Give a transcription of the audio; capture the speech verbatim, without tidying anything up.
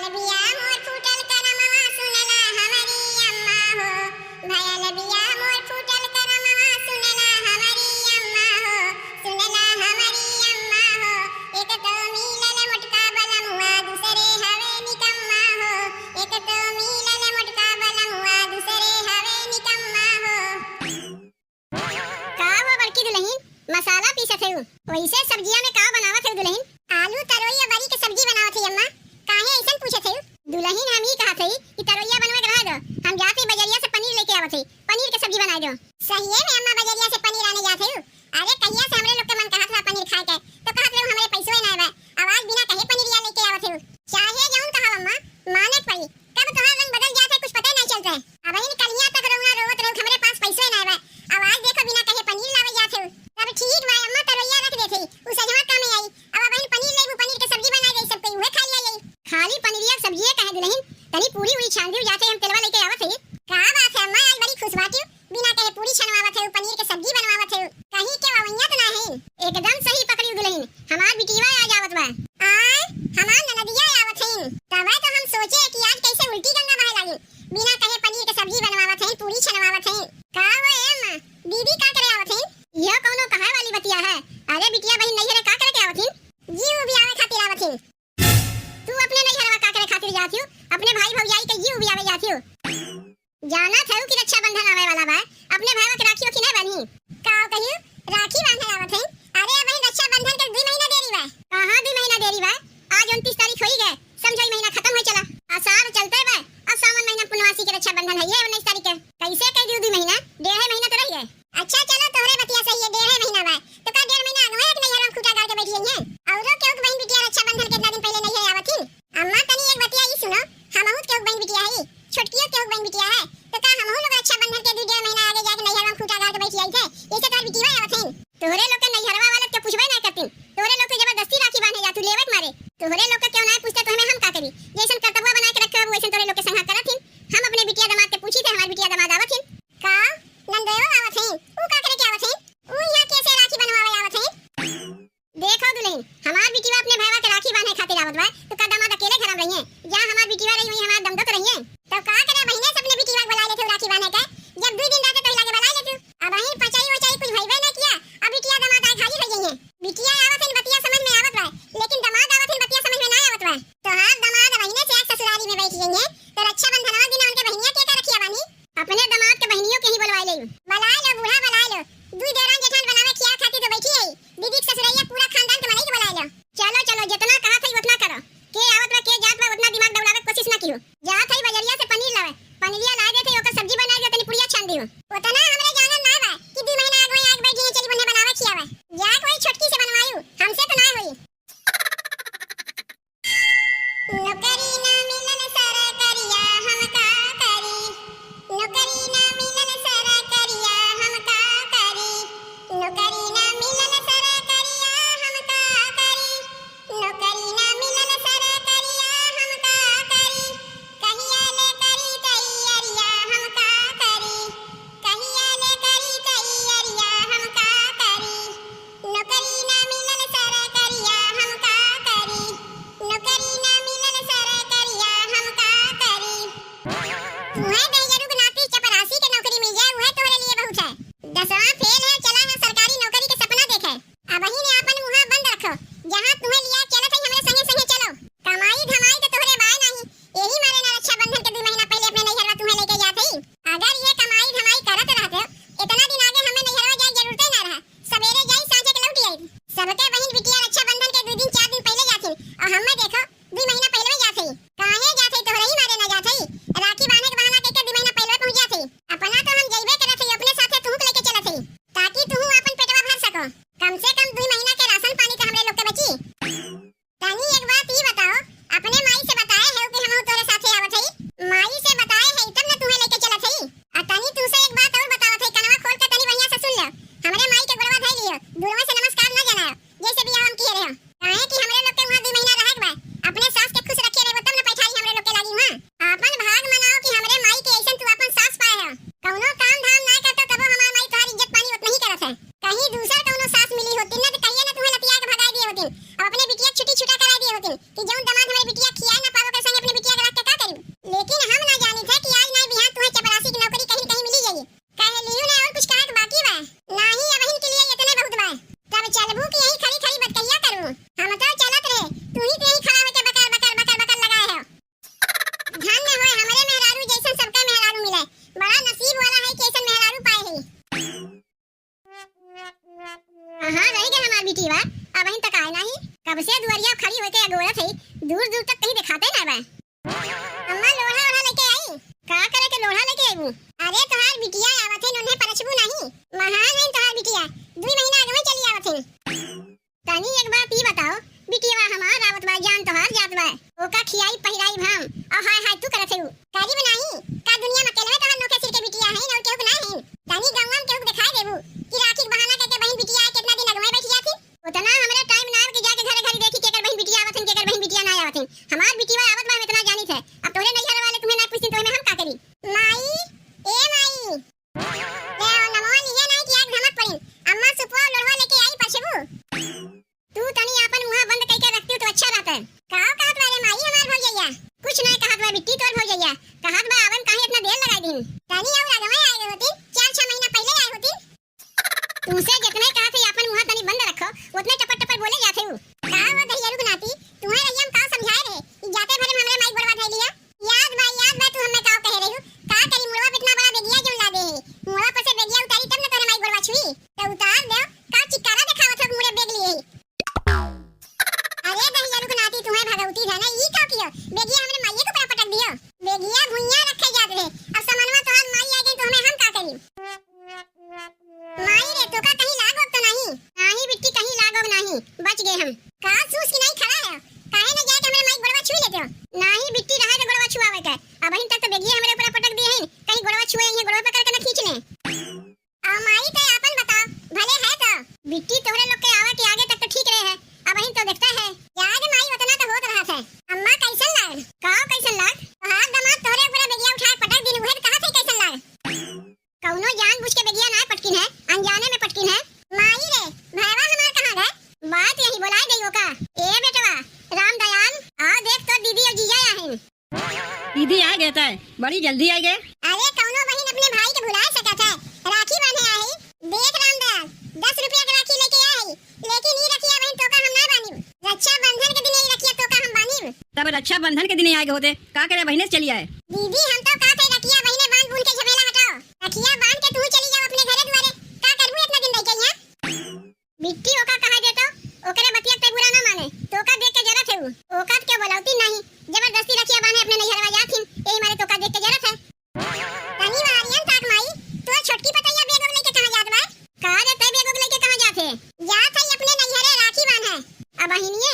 बिया मोर फूटल करमवा सुनला हमरी अम्मा हो, भयल बिया मोर फूटल करमवा सुनला हमरी अम्मा हो, सुनला हमरी अम्मा हो। एक तो मिलल मोटका बलमुआ, दूसरे हवे निकम्मा हो। एक तो मिलल मोटका बलमुआ, दूसरे हवे निकम्मा हो। का वो बड़की दुलहिन, मसाला पीसत हऊ? वैसे सब्जिया में का बनावत हऊ दुलहिन? आलू, तरोई और बरी के सब्जी बनावत हई अम्मा। काहे ऐसन पूछत हऊ? दुलहिन, हम ई कहत हई कि तरोइया बनवे के रह दो, हम जात हई बजरिया से पनीर लेके आवत हई, पनीर के सब्जी बनाए दो। सहिए में अम्मा बजरिया से पनीर आने जात हऊ? अरे कहिया से हमरे लोग के मन कहत रहा पनीर खाए के, तो कहत रहे हमरे पैसवे ना बा। अब आज बिना कहे पनीरिया लेके आवत हऊ। चाहे जौन कहा अम्मा, माने के पड़ी। कब तोहार रंग बदल जात है, कुछ पता ही नहीं चलता है। अबहिन कलिया तक रोना रोवत रहू, हमरे पास पैसवे ना बा। अब आज देखो बिना कहे पनीर लावे जात हऊ। तब ठीक बा अम्मा, तरोइया रख देत हई, उ सजवा कामे आई। अब अबहिन पनीर लेबू, पनीर के सब्जी बना दे, सब कोई उहे खा लिया जाई। खाली पनीरिया के सब्जिये काहे दुलहिन, तनी पूरी उरी छान दियो, जाते हम तेलवा लेके आवत हई। का बात है अम्मा, आज बड़ी खुश बाटियो। बिना कहे पूरी छनवावत है, पनीर के सब्जी बनवावत है, कहीं के ववैया तो ना है? एकदम सही पकड़ी दुलहिन, हमार बिटिया आज आवत बा। आय, हमार ननदिया आवत है। तबे तो हम सोचे कि आज कैसे उल्टी गंगा बहे लागी। बिना कहे पनीर के सब्जी बनवावत है, पूरी छनवावत है। का हो ए अम्मा, दीदी का करे आवत है? यह कौनो कहे वाली बतिया है? अरे बिटिया बहिन नैहरे का करे के आवत है? जी, उ भी आवे खातिर आवत है। तू अपने नैहरवा का करे खातिर जात हियो? अपने भाई भौजाई के जी उबियावे जात हियो? जानत हऊ कि रक्षाबंधन आवे वाला बा, अपने भाईवा के राखी ओखी नहीं बानी? का कहियो, राखी बांधे आवत है? अरे अबहिन रक्षाबंधन के दुई महीना देरी बा। कहाँ दुई महीना देरी बा? आज उनतीस तारीख होई गए, समझो ई महीना खत्म हो चला। आषाढ़ चलते बा, अब सावन महीना पूर्णवासी के रक्षाबंधन है ये उन्नीस तारीख के। कैसे कह दियो दुई महीना? डेढ़े महीना तो रह गए। अच्छा चलो, तोहरे बतिया सही है, डेढ़े महीना बा, तो का डेढ़ महीना आगवे एक नैहर में खूंटा गाड़ के बैठ गई है? औरो केहू के बहिन बिटिया रक्षाबंधन के इतना दिन पहले नैहर आवत ही? अम्मा तनी एक बतिया ई सुनो, हमहू केहू के बहिन बिटिया है, छोटकियो केहू के बहिन बिटिया है, तो का हमहू लोग रक्षाबंधन के दू डेढ़ महीना आगे जाके नैहर में खूंटा गाड़ के बैठ जाई थे? ऐसे तोहर बिटिया आवत है। तोहरे लोग के नैहरवा वाला के पूछबे ना करतीन, तोहरे लोग के जबरदस्ती राखी बांधे जातू लेवे के मारे। तोहरे लोग के केहू ना पूछते तो हमें हम का करी? जैसन कर्तव्य बना के रखे बाबू वैसन तोहरे लोग के संग करत हिन। हम अपने बिटिया दामाद के पूछी थे, हमार बिटिया दामाद आवत हिन। का? नंदोयो आवत है? ऊ का करे के आवत है? ऊ यहाँ कैसे राखी बनवावे आवत है? देखो दुलहिन, हमार बिटिया अपने भाईवा के राखी बांधे खातिर आवत बा, तो का दामाद अकेले घर में रहिए? जहाँ हमार बिटिया रही वहीं हमार दमदो तो रहिए। तो का करे बहिने से अपने बिटिया के बुला लेते राखी बांधे के, जब दुई दिन रहते तो लागे बुला लेते। अबहिन पचाई वचाई कुछ भइबे ना किया, अब बिटिया दामाद आए खाली हो जाइए। बिटिया आवत है बतिया समझ में आवत बा, लेकिन दामाद आवत है बतिया समझ में ना आवत बा। तोहार दामाद बहिने से एक ससुरारी में बैठ जाइए, तो रक्षाबंधन वाला दिन उनके बहिनिया के का रखिया बानी? अपने दामाद के बहिनियों के ही बुलवाए ले। बुलाए लो बूढ़ा, बुलाए लो। दुई देवरान जेठान बनावे खिया खातिर तो बैठी है। दीदी के ससुरैया पूरा खानदान के मनई के बुलाए लो। चलो, चलो, जितना कहा था उतना करो। के आवत बा, के जात बा, उतना दिमाग दौड़ावे के कोशिश ना कियो। जात है बजरिया से पनीर लावे। पनीरिया लाए देते, ओकर सब्जी बनाए दे, तनी पुड़िया छान दियो। उतना हमरे जानल ना बा कि दू महीना आगे आगे बैठ गई, चली बने बनावे खियावे। जा कोई छोटकी से बनवायू, हमसे तो ना होई। नौकरी ना मिलल सरकारिया, हम का करी? नौकरी ना मिलल सरकारिया, हम का करी? नौकरी ना मिलल सरकारिया, हम का करी? नौकरी ना मिलल सरकारिया, हम का करी? कहिया ले करी तैयारिया, हम का करी? कहिया ले करी तैयारिया, हम का करी? नौकरी ना मिलल सरकारिया, हम का करी? नौकरी ना मिलल सरकारिया, हम का करी? तुहें दहिजरू के नाती चपरासी के नौकरी मिल जाए, उहे तोहरे लिए बहुत है। दसवां फेल है, चला है सरकारी नौकरी के सपना देखे। अबही ने आपन मुंह बंद रखो, जहाँ तुहें लिया चलत है, हमरे संगे संगे चलो। कमाई धमाई तो तोहरे बाय नाही, यही मारे ना रक्षाबंधन के दू महीना पहले अपने नैहरवा तुहें लेके जात हई। अगर ये कमाई धमाई करत रहते, इतना दिन आगे हमें नैहरवा जाए जरूरते ना रहा। सबेरे जाई, सांझे के लौट आई। सबके बहिन बिटिया रक्षाबंधन के दू दिन चार दिन पहले जात हई, और हमें देखो दू महीना पहले जात हई। काहे जात हई? तोहरे ही मारे ना जात हई। राखी बांधे के बहाना कइके दू महीना पहले पहुंच जात हई। अपना तो हम जइबे करत हई, अपने साथे तुहू के लेके चलत हई, ताकि तुहू अपन पेटवा भर सको। कम से कम दू महीना के राशन पानी तो हमरे लोग के बची। तनी एक बात ई बताओ, अपने माई से बताए है कि हमहू तोरे साथे आवत हई? माई से बताए है तब न तुहे लेके चलत हई। आ तनी तुसे एक बात और बतावत हई, कनवा खोल के तनी बढ़िया से सुन ले। हमरे माई के गोड़वा धइ लियो, दूरवे से नमस्कार न जनायो, जैसे बियाह हम किए रहे। काहे कि हमरे लोग के वहाँ दू महीना रहे के बा, अपने सास के खुश रखे रहे तब न पैठारी हमरे लोग के लागी वहाँ। आपन भाग मनाओ कि हमरे माई के ऐसन तू आपन सास पाए हो। कौनो काम धाम ना करता तबो हमार माई तोहार इज्जत पानी उतना ही करत है। कहीं दूसर कौनो सास मिली होती न तो कहिए न तुम्हें लतिया के भगाई दिए होती, अब अपने बिटिया छुट्टी छुटा कराई दिए होती। कि जौन दामाद हमरे बिटिया खियाए ना पावे, ओकरे संगे अपने या खड़ी होके अगोरत है, दूर दूर तक कहीं देखाते ना बा। अम्मा, लोढ़ा ओढ़ा लेके आई? का करे के लोढ़ा लेके आईबू? अरे, तोहार बिटिया आवत है, उन्हें परछबू नहीं? महान है तोहार बिटिया, दुई महीना आगे में चली आवत है। तनी एक बात ई बताओ, बिटिया हमार आवत बा, जान तोहार जात बा, ओका खियाई पहिराई हम, और हाय हाय तू करत है। करीब नहीं, का दुनिया में अकेले में तोहार नोखे सिर के बिटिया है, और केहू के ना है? तनी गौवा में केहू के दिखाई देबू कि राखी के बहाना करके बहन बिटिया आए, कितना दिन अगवे बैठ जाती। उतना हमरे टाइम ना आवे कि जाके घरे घरे देखी केकर बहिन बिटिया आवत हन, केकर बहिन बिटिया ना आवत हन। हमार बिटिया आवत बा, हम इतना जानित है। अब तोरे नैहर वाले तुम्हें ना पूछती तो मैं हम का करी? माई, ए माई। ले आओ, नमवा लिहे नहीं कि आग धमक पड़ी। अम्मा सुपवा लोढ़वा लेके आई परछबू। तू तनी आपन मुंह बंद करके रखती तो अच्छा रहता है। का कहत बा रे माई हमार भौजैया? कुछ नहीं कहत बा बिट्टी तोर भौजैया। कहत बा आवन काहे इतना देर लगाई दिन? तनी और अगवे आए होती, चार छह महीना पहले आए होती। तुमसे जितने कहा थे आपन मुंह तनी बंद रखो, उतने टपर टपर बोले जाते हो। का हो दहिया रुक नाती, तुम्हारे रैया में का समझाए रहे? ई जाते भरे में हमरे माई गोड़वा धइ लिया। याद बा, याद बा, तू हमें का कहे रही? का करी मुड़वा पे इतना बड़ा बेगिया क्यों ला दे है? मुड़वा पर से बेगिया उतारी तब न तोरे माई गोड़वा छुई। तो उतार दे, का चिक्कारा देखावत हो मुड़े बेग लिए ही। अरे दहिया रुक नाती, तुम्हें भगवती है ना, ई का कियो? बेगिया हमरे माइये के ऊपर पटक दियो। बेगिया भुइयां रखे जात रहे, अब समनवा तोहार माई आ गई तो हमें हम का करी? माई रे, तोका कहीं लागो तो नहीं? नाही बिट्टी, कहीं लागो नहीं, बच गए हम। का सूस की नहीं खड़ा है? काहे न जाके हमरे माई गोड़वा छुई लेते हो? नाही बिट्टी, रहे तो गोड़वा छुआवे के। अबहिन तक तो बेगिया हमरे ऊपर पटक दिए हैं, कहीं गोड़वा छुए, ये गोड़वा पकड़ के न खींच ले। आ माई, ते आपन बताओ, भले है तो? बिट्टी, तोहरे लोग के आवे के आगे तक तो ठीक रहे है, अबहिन तो देखता है। याद माई, उतना तो होत रहा है। अम्मा, कैसन लाग? का कैसन लाग? तोहार दामाद तोहरे ऊपर बेगिया उठा के पटक दिन, उहे तो कहा थे कैसन लाग? कौनो जानबूझ के बेगिया ना पटकिन है, अनजाने में पटकिन है। माई रे, भैवा हमार कहाँ है? बात यही बोलाए गई ओका। ए बेटवा, राम दयाल, आ देख तो दीदी और जीजा आहिन। दीदी आ गए तय, बड़ी जल्दी आ गए। अरे कौनो बहिन अपने भाई के भुला सकत है? राखी बांधे आई, देख रामदयाल, दस रुपया के राखी लेके आई, लेकिन ई रखिया बहिन तोका हम ना बांधिब। रक्षाबंधन के दिन ई रखिया तोका हम बांधिब। तब रक्षाबंधन के दिन आ गए होते, का करे बहिने से चली आए। दीदी हम तो का थे रखिया बहिने बांध बूंद के झमेला हटाओ, रखिया बांध के तू चली जाओ अपने घरे दुआरे, का करबू इतना दिन रह के यहाँ? बिट्टी ओका कहा दे तो, ओकरे बतिया ते बुरा ना माने, तोका देख के जरत है उ। ओका के बोलौती नहीं, जबरदस्ती रखिया बांधे अपने नैहरवा जाथिन, यही मारे तोका देख के जरत है। तनी मारियन ताक माई, तोर छोटकी पतैया बेग लेके कहाँ जात बा? का रे तै बेग लेके कहाँ जात है? जात है अपने नैहरे राखी बांधे। अब बहिनिये,